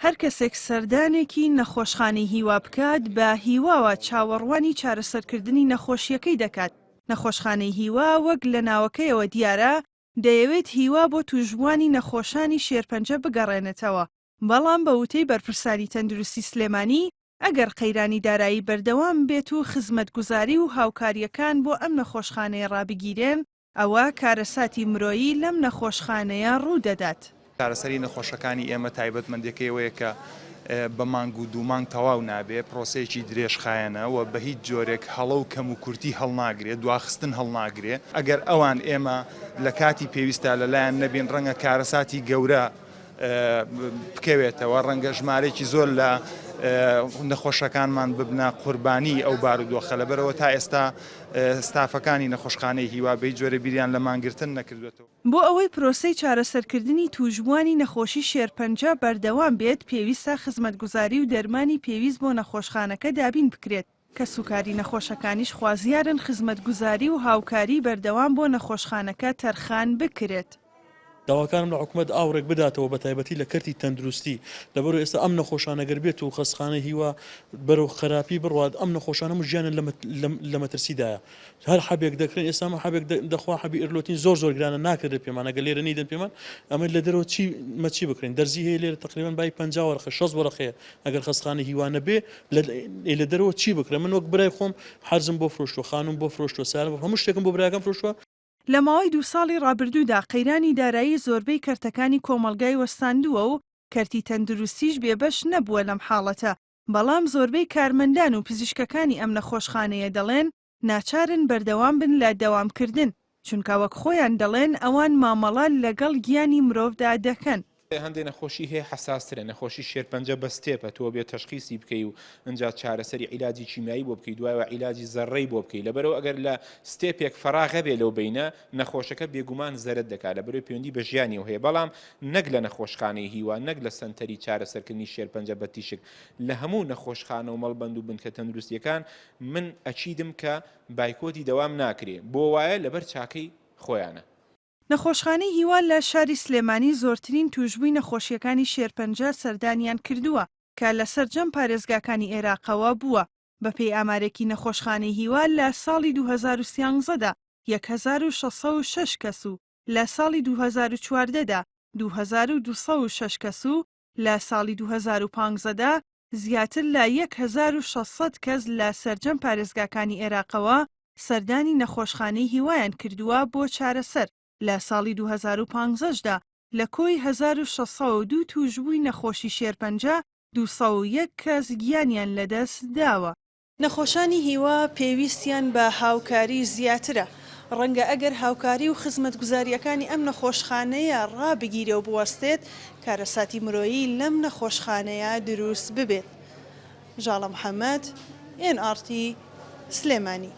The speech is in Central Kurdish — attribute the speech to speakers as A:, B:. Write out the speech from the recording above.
A: هەر کەسێک سەردانێکی نەخۆشخانەی هیوا بکات بە هیواوە چاوەڕوانی چارەسەرکردنی نەخۆشییەکەی دەکات، نەخۆشخانەی هیوا وەک لە ناوەکەیەوە دیارە دەیەوێت هیوا بۆ تووشبووانی نەخۆشانی شێرپەنجە بگەڕێنێتەوە، بەڵام بە وتەی بەرپرسانی تەندروستی سلێمانی ئەگەر قەیرانی دارایی بەردەوام بێت و خزمەتگوزاری و هاوکارییەکان بۆ ئەم نەخۆشخانەیە ڕابگیرێن ئەوا کارەساتی مرۆیی لەم نەخۆشخانەیە ڕوو دەدات.
B: چارەسەری نەخۆشەکانی ئێمە تایبەتمەندیەکەی ئەوەیە کە بە مانگ و دوو مانگ تەواو نابێ، پرۆسەیەکی درێژخایەنە و بە هیچ جۆرێک هەڵە و کەموکورتی هەڵناگرێ، دواخستن هەڵناگرێ. ئەگەر ئەوان ئێمە لە کاتی پێویستا لەلایان نەبین ڕەنگە کارەساتی گەورە بکەوێتەوە، ڕەنگە ژمارەیەکی زۆر لە نەخۆشەکانمان ببنە قوربانیی ئەو بارودۆخە، لەبەرئەوە تا ئێستا ستافەکانی نەخۆشخانەی هیوا بە هیچ جۆرێ بیریان لە مانگرتن نەکردووەتەوە.
A: بۆ ئەوەی پرۆسەی چارەسەرکردنی تووشبووانی نەخۆشی شێرپەنجە بەردەوام بێت، پێویستە خزمەتگوزاری و دەرمانی پێویست بۆ نەخۆشخانەکە دابین بکرێت، کەسوکاری نەخۆشەکانیش خوازیارن خزمەتگوزاری و هاوکاری بەردەوام بۆ نەخۆشخانەکە تەرخان بکرێت.
C: داواکارم لە حکومەت ئاوڕێک بداتەوە بەتایبەتی لە کەرتی تەندروستی لەبەرئەوەی ئێستا ئەم نەخۆشانە گەر بێت و خەستخانەی هیوا بەرەو خراپی بڕوات ئەم نەخۆشانە هەموو ژیانیان لە مەترسیدایە هەر حەبێک دەکرێن ئێستا ئەمە حەبێک دەخوا حەبی ئێرلۆتین زۆر زۆر گرانە ناکرێت پێمان ئەگەر لێرە نیدەن پێمان ئەمە لە دەرەوە چی مە چی بکرێن دەرزی هەیە لێرە تقریبا بای 50 وەرقە 60 وەرقەیە ئەگەر خەستخانە هیوا نەبێ لە دەرەوە چی بکرێن من وەک برای خۆم حەرزم بۆ فرۆشتوە خانوم بۆ فرۆشتوە سارم هەموو شتێکم بۆ براکەم فرۆشتوە
A: لە ماوەی دوو ساڵی ڕابردوودا قەیرانی دارایی زۆربەی کەرتەکانی کۆمەڵگای وەستاندووە و کەرتی تەندروستیش بێبەش نەبووە لەم حاڵەتە، بەڵام زۆربەی کارمەندان و پزیشکەکانی ئەم نەخۆشخانەیە دەڵێن ناچارن بەردەوام بن لە دەوامکردن، چونکە وەک خۆیان دەڵێن ئەوان مامەڵە لەگەڵ گیانی مرۆڤدا دەکەن.
D: هەندێ نەخۆشی هەیە حەساسترە، نەخۆشی شێرپەنجە بە step ە تۆ بێ تەشخیسی بکەی و ئنجا چارەسەری عیلاجی کیمیایی بۆ بکەی دوایەوە عیلاجی زەڕەی بۆ بکەی لەبەرئەوە ئەگەر لە step ێک فەراغە بێ لەو بەینە نەخۆشەکە بێگومان زەرەد دەکات لەبەرئەوەی پەیوەندی بە ژیانیەوە هەیە بەڵام نەک لە نەخۆشخانەی هیوا نەک لە سەنتەری چارەسەرکردنی شێرپەنجە بە تیشک لە هەموو نەخۆشخانە و مەڵبەند و بنکە تەندروستیەکان من ئەکیدم کە بایکۆتی دەوام ناکرێ بۆ وایە لەبەر چاکەی خۆیانە.
A: نەخۆشخانەی هیوا لە شاری سلێمانی زۆرترین تووشبووی نەخۆشییەکانی شێرپەنجە سەردانیان کردووە کە لە سەرجەم پارێزگاکانی عێراقەوە بووە، بەپێی ئامارێکی نەخۆشخانەی هیوا لە ساڵی 2013 دا 1606 کەس و لە ساڵی 2014 دا 2206 کەس و لە ساڵی 2015 دا زیاتر لە 1600 کەس لە سەرجەم پارێزگاکانی عێراقەوە سەردانی نەخۆشخانەی هیوایان کردووە بۆ چارەسەر، لە ساڵی 2015 دا لە کۆی 1602 تووشبووی نەخۆشی شێرپەنجە 201 کەس گیانیان لەدەست داوە. نەخۆشانی هیوا پێویستیان بە هاوکاری زیاترە، ڕەنگە ئەگەر هاوکاری و خزمەتگوزارییەکانی ئەم نەخۆشخانەیە ڕابگیرێ و بوەستێت، کارەساتی مرۆیی لەم نەخۆشخانەیە دروست ببێت. ژاڵە محەمەد، ئێن ئاڕ تی، سلێمانی.